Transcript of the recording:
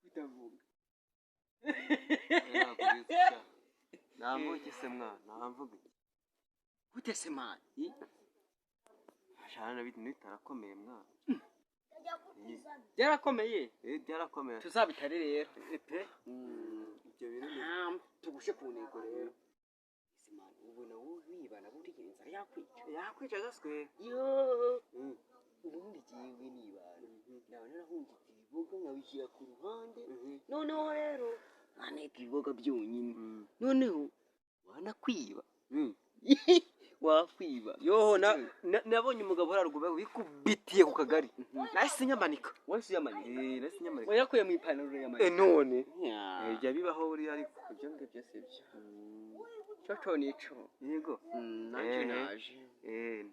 Utavuga. Ntabwo ubizi sha. Namvuge se mwana, namvuge iki? Gute se, man? Shana, bintu bitarakomeye, mwana. Byarakomeye. Eh, byarakomeye. Tuzabitare rero. Pe, ibyo bintu ni Tugushe ku ntego rero. Ese man, ubona wowe wibana, buriya inzara yakwica? Yakwica gaswe. Yo, ubundi jyewe nibana naba narahungitse ibiboga nkabishyira ku ruhande, noneho rero nkaneka ibiboga byonyine, noneho wanakwiba, wakwiba. Yoho, nabonye umugabo uri haruguru wikubitiye ku kagari, nahise nyamanika. Wese uyamanika? Eh, nahise nyamanika. Wayakuye mu ipantaro urayamanika? Eh, none Ya. Bijya bibaho buriya, ariko Ibyo ngibyo si byo, cyo nico. Yego. Nanjye Eh. naje. Eh.